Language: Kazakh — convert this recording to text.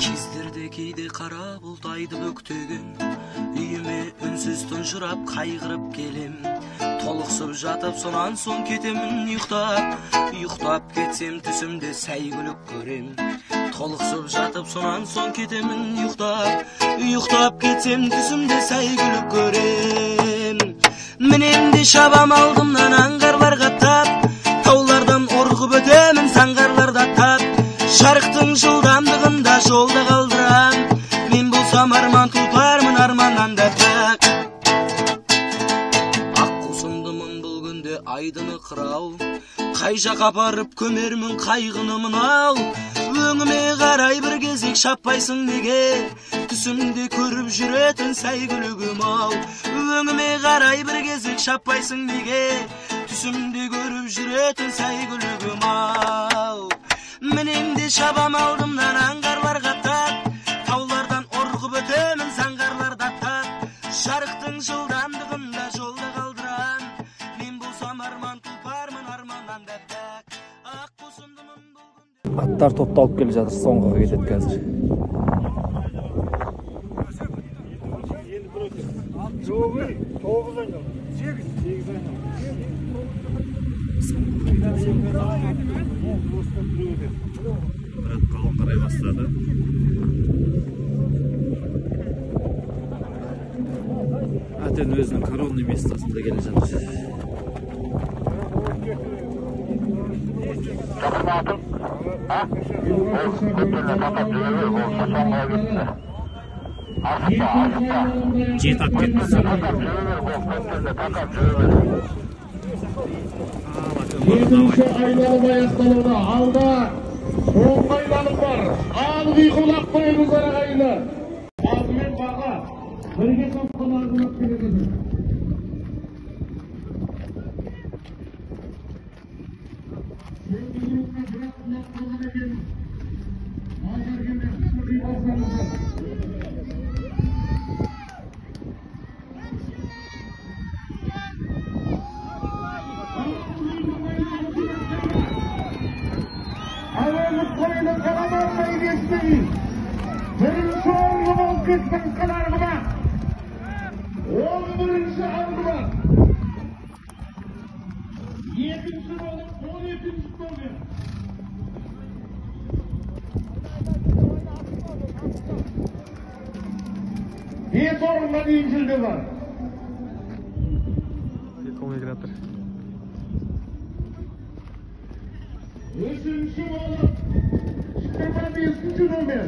Кездерде кейде қара бұлт айды бөктеген, үйіме үнсіз тұнжырап қайғырып келем. Толықсып жатып сонан соң кетемін ұйықтап, ұйықтап кетсем түсімде сәйгүлік көрем. Толықсып жатып сонан соң кетемін ұйықтап, ұйықтап кетсем түсімде сәйгүлік көрем. Мінем де шабам алдымнан аңғарлар қаптап, таулардан орғып өтемін заңғарларды аттап. Жарықтың жылдамдығында жолда қалдырам, мен болсам арман тұлпармын арманнан да пәк. Ақ қусындымын бұл күнде айдыны қырау, қай жаққа апарып көмермін қайғыны мынау. Өңіме қарай бір кезек шаппайсың неге, түсімде көріп жүретін сәйгүлігім ау. Өңіме қарай бір кезек шаппайсың неге, түсімде көріп жүретін сәйгүлігім ау. Мінем де шабам алдымнан аңғарлар қаптап, таулардан орғып өтемін заңғарларды аттап. Жарықтың жылдамдығында жолда қалдырам, мен болсам арман тұлпармын арманнан да пәк. Ақ қосындымын бұл күнде. Аттар топталып келе жатыр, соңғыға кетеді қазір. Бірақ қалың қарай бастады. Әтен өзінің коронный местосында келе жатыр. Жеті ат кетті. Екінші айналым аяқталуда. Алда соңғы айналым бар. Ал ұйқылап қойыңыздар ағайындар. Алдымен баға бірге соққан арғымақ келеді. Бірінші орынға болып кеткен арғымақ. 11-ші арғымақ. Екінші болып 12-ші номер. Бес орынға дейін жүлде бар. Үшінші болып 25-ші номер.